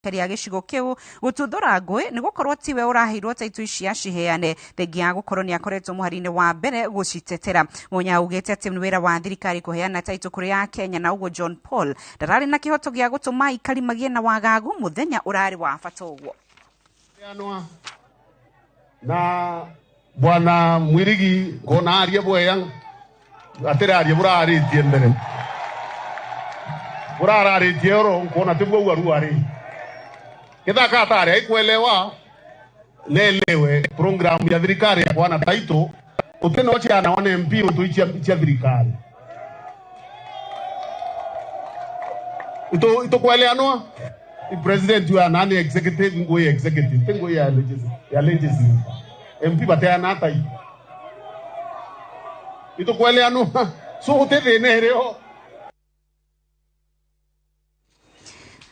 Aikari a gĩcigo kĩu gũtuthũra ngũĩ nĩ gũkorwo tiwe ũraheirwo taitũ ici aciheane, thengia ya gũkorwo nĩ akoretwo mũhari-inĩ wa mbere gũcitetera. Munya augĩte atĩ nĩ wĩra wa thirikari kũheana taitũ kũrĩ Akenya, na ũguo John Paul ndararĩ na kĩhoto gĩa gũtũma aikari magĩe na wagagu mũthenya ũrarĩ wa bata ũguo. Na bwana Mwirigi kona arie bweya atirarie buraritie mbere burararitie oro nkona tibwo waruari kithaka atari aikuelewa nelewe program ya thirikari ya bwana taito uteno chiana wane MP utu chia thirikari ito ito kueleanwa. President wa nani executive ngoi executive tengo ya legislative MP bateana tai ito kueleanwa so utethene reo.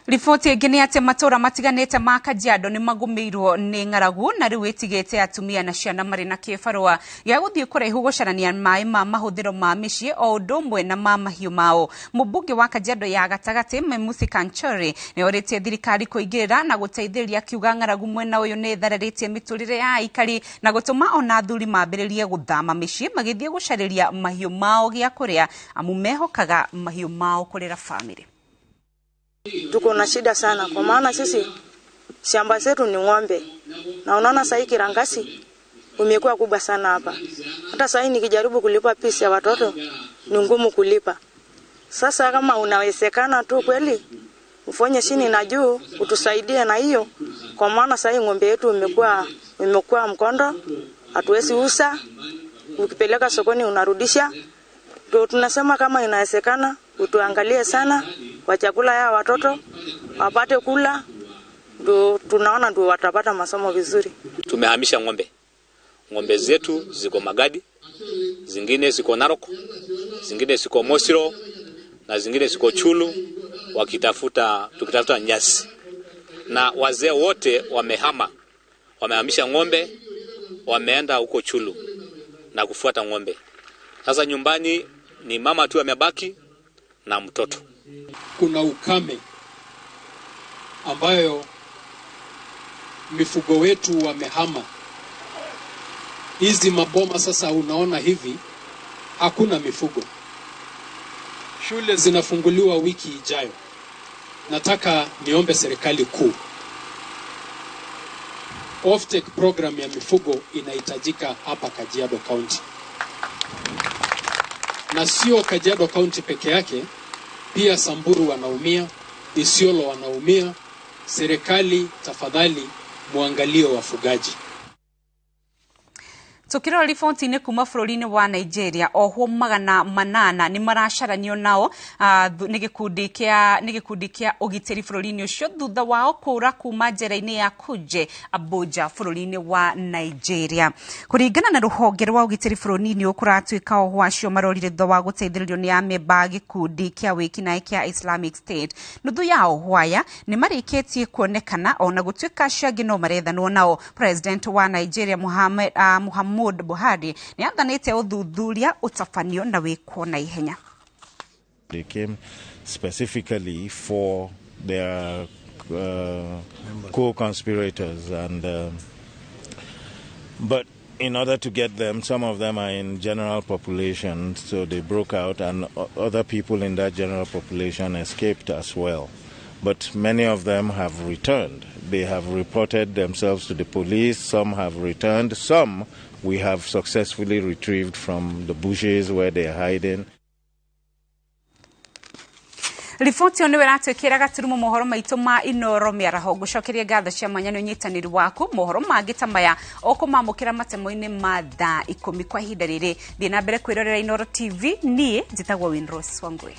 Riboti ĩngĩ nĩ atĩ matũũra matiganĩte ma Kajiado nĩ magũmĩirwo nĩ ng'aragu na rĩu ĩtigĩte atumia na ciana marĩ na kĩbarũa gĩa gũthiĩ kũraihu gũcarania maĩ ma mahũthĩro ma mĩciĩ o ũndũ ũmwe na ma mahiũ mao. Mũmbunge wa Kajiado ya gatagatĩ Memusi Kanchori nĩ orĩtie thirikari kũingĩrĩra na gũteithĩrĩria, akiuga ng'aragu mwena ũyũ nĩ ĩthararĩtie mĩtũrĩre ya aikari na gũtũma ona athuri mambĩrĩrie gũthama mĩciĩ magĩthiĩ gũcarĩria mahiũ mao gĩa kũrĩa, amu mehokaga mahiũ mao kũrera bamĩrĩ. Tuko na shida sana kwa maana sisi shamba zetu ni ng'ombe, na unaona sasa kirangasi umekuwa kubwa sana hapa. Hata sasa nikijaribu kulipa pesa ya watoto ni ngumu kulipa. Sasa kama unawezekana tu kweli ufanye chini na juu utusaidie na hiyo, kwa maana sasa ng'ombe yetu imekuwa mkondo, hatuwezi usa, ukipeleka sokoni unarudisha. Ndio tunasema kama inawezekana utuangalie sana kwa chakula ya watoto wapate kula, ndio tunaona ndio watapata masomo vizuri. Tumehamisha ng'ombe. Ng'ombe zetu ziko Magadi, zingine ziko Narok, zingine ziko Mosiro na zingine ziko Chulu, tukitafuta nyasi. Na wazee wote wamehama, wamehamisha ng'ombe, wameenda huko Chulu na kufuata ng'ombe. Sasa nyumbani ni mama tu amebaki na mtoto. Kuna ukame ambayo mifugo wetu wamehama. Hizi maboma sasa unaona hivi hakuna mifugo. Shule zinafunguliwa wiki ijayo. Nataka niombe serikali kuu, off-take program ya mifugo inahitajika hapa Kajiado County. Na sio Kajiado County peke yake, pia Samburu wanaumia, Isiolo wanaumia. Serikali tafadhali muangalie wafugaji. Tukirora riboti-inĩ kuma bũrũri-inĩ wa Nigeria, ohwo 800 nĩ maracaranio nao nĩ gĩkundi kĩa ũgitĩri bũrũri-inĩ ũcio thutha wao kũra kuma njera-inĩ ya Kuje Abuja bũrũri-inĩ wa Nigeria. Kũringana na rũhonge rwa ũgitĩri bũrũri-inĩ ũyũ, kũratuĩka ohwo acio marorire thutha wa gũteithĩrĩrio nĩ amemba a gĩkundi kĩa wĩkinaĩ kĩa Islamic State. Nuthu ya ohwo aya nĩ marĩkĩtie kuonekana ona gũtuĩka acio angĩ no marethanwo nao. President wa Nigeria Muhammad Buhari nĩ athanĩte ũthuthuria ũtabanio na wĩkwo na ihenya. They came specifically for their co-conspirators, and but in order to get them, some of them are in general population, so they broke out, and other people in that general population escaped as well. But many of them have returned. They have reported themselves to the police. Some have returned. Some we have successfully retrieved from the bushes where they are hiding. Riboti ĩyo nĩwe ĩratwĩkĩra gaturumo mohoro maitũ ma Inoro mĩaraho. Ngũcokerie ngatho cia mwanya nĩ ũnyitanĩri waku. Mohoro mangĩ ta maya ũkũmamũkĩra matemo-inĩ ma thaa 10 kwa ihinda rĩrĩ. Thiĩ na mbere kwĩrorera Inoro TV. Niĩ njĩtagwo Winrose Wangui.